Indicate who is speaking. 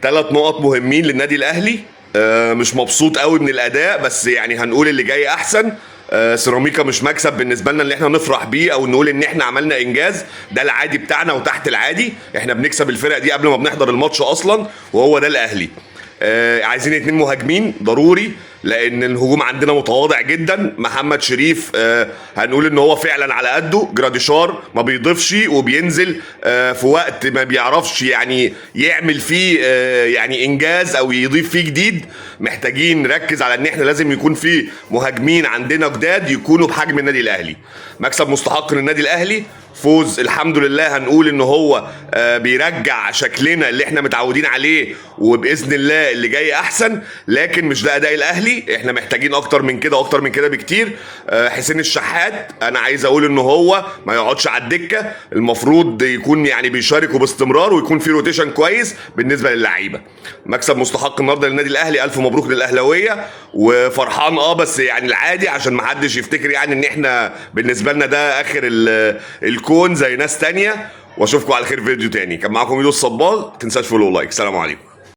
Speaker 1: 3 نقط مهمين للنادي الاهلي. مش مبسوط قوي من الاداء، بس يعني هنقول اللي جاي احسن. سيراميكا مش مكسب بالنسبة لنا اللي احنا نفرح بيه او نقول ان احنا عملنا انجاز، ده العادي بتاعنا وتحت العادي. احنا بنكسب الفرق دي قبل ما بنحضر الماتش اصلا، وهو ده الاهلي. عايزين 2 مهاجمين ضروري، لان الهجوم عندنا متواضع جدا. محمد شريف هنقول ان هو فعلا على قده. جراديشار ما بيضيفش وبينزل في وقت ما بيعرفش يعني يعمل فيه يعني انجاز او يضيف فيه جديد. محتاجين نركز على ان احنا لازم يكون في مهاجمين عندنا جداد يكونوا بحجم النادي الاهلي. مكسب مستحق للنادي الاهلي، فوز الحمد لله. هنقول ان هو بيرجع شكلنا اللي احنا متعودين عليه، وباذن الله اللي جاي احسن، لكن مش ده اداء الاهلي. احنا محتاجين اكتر من كده واكتر من كده بكتير. حسين الشحات انا عايز اقول ان هو ما يقعدش على الدكة، المفروض يكون يعني بيشارك وباستمرار، ويكون في rotation كويس بالنسبة للعيبة. مكسب مستحق النهارده للنادي الاهلي، الف مبروك للاهلاويه، وفرحان بس يعني العادي، عشان ما حدش يفتكر يعني ان احنا بالنسبة لنا ده اخر الكون زي ناس تانية. واشوفكم على خير فيديو تاني. كان معاكم ميدو الصباغ، تنساش follow like. سلام عليكم.